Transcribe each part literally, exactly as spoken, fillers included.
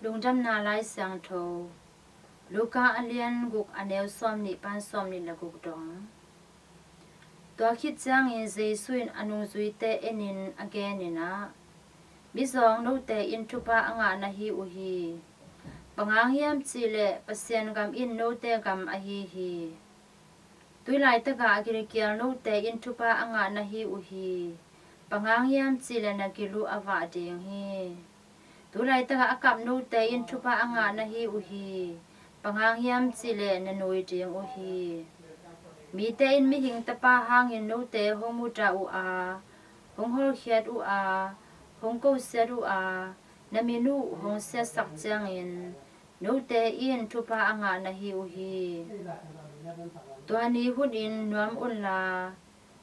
Lungdamna Lai Siangtho, Luka a lian guk, a neu sawmnih pan sawmnih le guk dong. Tua khit ciangin Jesu in a nungzuite enin a genin ah, "Mizawng note in thupha a ngah na hi uh hi. Bang hang hiam cihleh Pasian gam in note gam ahi hi. Tulaitaka a gilkial note in thupha a ngah na hi uh hi. Bang hang hiam cihleh na gil uh a vah ding hi. Tulaitaka a kap note in thupha a ngah na hi uh hi. Bang hang hiam cihleh na nui ding uh hi. Mite in Mihing Tapa hangin note hong mudah uh a, hong hawlkhiat uh a, hong kosiat uh a, na min uh hong siatsak ciangin note in thupha a ngah na hi uh hi. Tua ni hunin nuam unla,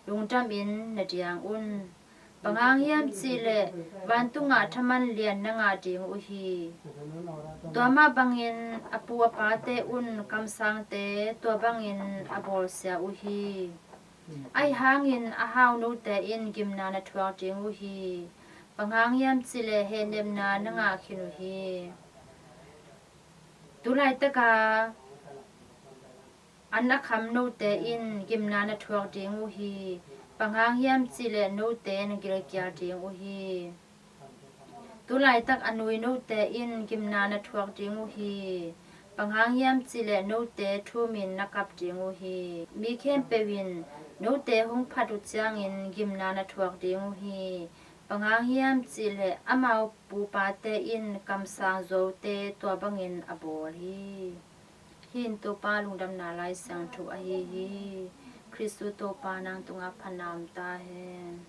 lungdamin na diang un. Bang hang hiam cihleh vantungah thaman lian na ngah ding uh hi. Tua mah bangin a pu a pate un kamsangte tua bangin a bawlsia uh hi. Ahi hangin a hau note in gimna na thuak ding uh hi. Bang hang hiam cihleh hehnepna na ngah khin uh hi. Tulaitaka an a kham note in gimna na thuak ding uh hi. Bang hang hiam cihleh note na gilkial ding uh hi. Tulaitak a nui note in gimna na thuak ding uh hi. Bang hang hiam cihleh note thumin na kap ding uh hi. Mi khempeuh in note hong phat uh ciangin gimna na thuak ding uh hi. Bang hang hiam cihleh amau pupate in kamsang zuaute tua bangin a bawl hi." Hih in Topa Lungdamna Lai Siangtho ahi hi. Khristu Topa nang tungah phatna om ta hen.